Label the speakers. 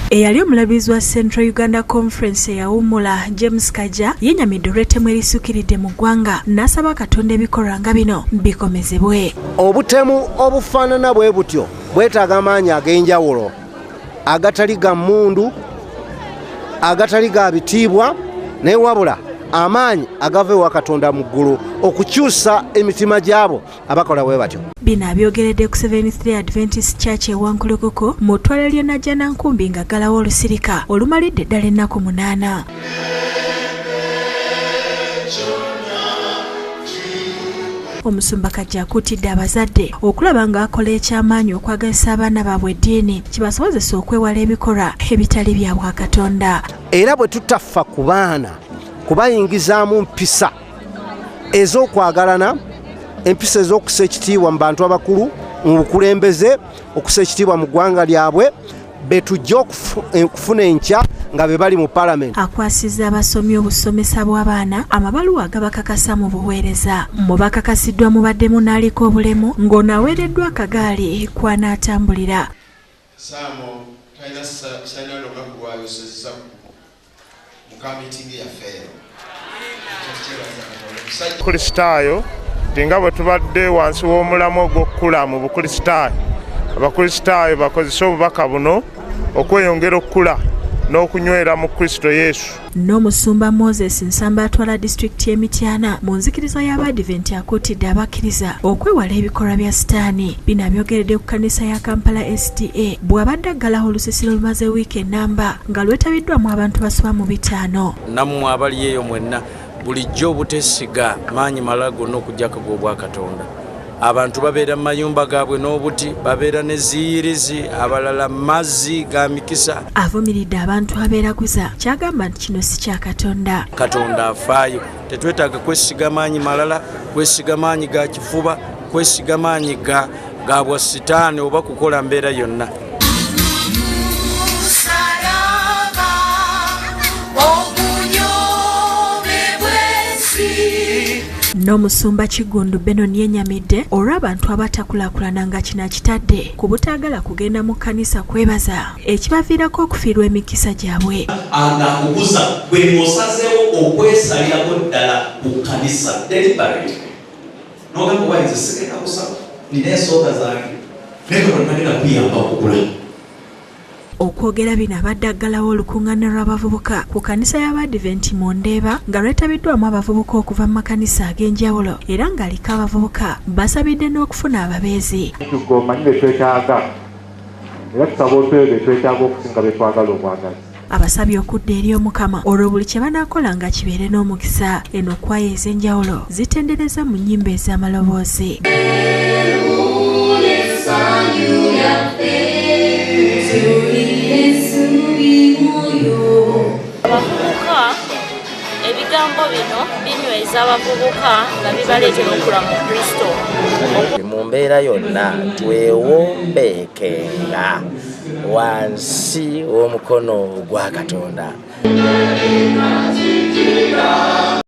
Speaker 1: Eyali omulabirizi wa Central Uganda Conference eyawummula, James Kaja, yenyamidde olw'ettemu erisukiridde mu ggwanga, n'asaba Katonda ebikolwa nga bino bikomezebwe.
Speaker 2: Obutemu obufaanana bwe butyo bwetaaga amaanyi ag'enjawulo, agatali ga mmundu, agatali ga bitiibwa, naye wabula amaanyi agava ewa Katonda mu ggulu okukyusa emitima gy'abo abakola bwe batyo.
Speaker 1: Bino abyogeredde ku Seventh Day Adventist Church e Wankulukuku mu ttwale ly'e Najjanankumbi ng'aggalawo olusirika olumalidde ddala ennaku 8. Omusumba Kajja akuutidde abazadde okulaba ng'akola eky'amaanyi okwagazisa abaana baabwe eddiini kibasobozesa okwewala ebikolwa ebitali bya bwakatonda.
Speaker 2: Era bwe tutafa ku baana kubayingizaamu mpisa ez'okwagalana, empisa ez'okussa ekitiibwa mu bantu abakulu, mu bukulembeze, okussa ekitiibwa mu ggwanga lyabwe, be tujja okufuna enkya nga be bali mu palamenti.
Speaker 1: Akwasizza abasomi obusomesa bw'abaana amabaluwa agabakakasa mu buweereza. Mu bakakasiddwa mubaddemu n'aliko obulemu ng'ono aweereddwa akagaali kw'anaatambulira.
Speaker 3: Saamo talina salina lunaku lwayosezza mu ka meeting yaffe eno.
Speaker 4: Kristaayo nga bwe tubadde wansi w'omulamu ogw'okukula mu Bukristaayo, Abakristaayo bakozese obubaka buno okweyongera okukula n'okunywera mu Kristo Yesu.
Speaker 1: N'omusumba Moses Nsamba atwala disitulikiti y'e Mityana mu nzikiriza y'Abadiventi akuutidde abakkiriza okwewala ebikolwa bya Sitaani. Bino abyogeredde ku kkanisa ya Kampala SDA bw'abadde aggalawo olusisiro olumaze wiiki ennamba nga lwetabiddwamu abantu basoba mu 5.
Speaker 5: Nammwe abali eyo mwenna bulijjo obutesiga maanyi malala gonna okuggyako ag'Obwakatonda. Abantu babeera mu mayumba gaabwe n'obuti, babeera ne ziyirizi, abalala mazzi ga mikisa.
Speaker 1: Avumiridde abantu abeeraguza, kyagamba nti kino si kya Katonda.
Speaker 5: Katonda afaayo, tetwetaaga kwesiga maanyi malala, kwesiga maanyi ga kifuba, kwesiga maanyi ga bwa sitaani oba kukola mbeera yonna.
Speaker 1: N'omusumba Kiggundu Benon yennyamidde olw'abantu abatakulaakulana nga kino akitadde ku butaagala kugenda mu kkanisa kwebaza, ekibaviirako okufiirwa emikisa gyabwe.
Speaker 6: Ng'akuguza bwe ng'osazeewo okwesalirako ddala ku kkanisa deliberate, n'ogamba oba nze sigenda kusaba, nina ensonga zange, naye Katonda tagenda kuyamba kukula.
Speaker 1: Okwogera bino abadde aggalawo olukuŋŋaana lw'abavubuka ku kkanisa y'Abadiventi mu Ndeeba nga lwetabiddwamu abavubuka okuva mu makanisa ag'enjawulo era ng'aliko abavubuka basabidde n'okufuna ababeezi.
Speaker 7: Omanyi be twetaaga era tusaba otwebe be twetaaga okusinga be twagala obwagazi.
Speaker 1: Abasabye okudda eri Omukama olwo buli kye banaakola nga kibeere n'omukisa. Eno kwaya ez'enjawulo zitendereza mu nnyimba ez'amaloboozi.
Speaker 8: Abavubuka, ebigambo bino binyweza abavubuka nga bibaleetera okula mu Kristo.
Speaker 9: Mu mbeera yonna twewombeekenga wansi w'omukono gwa Katonda.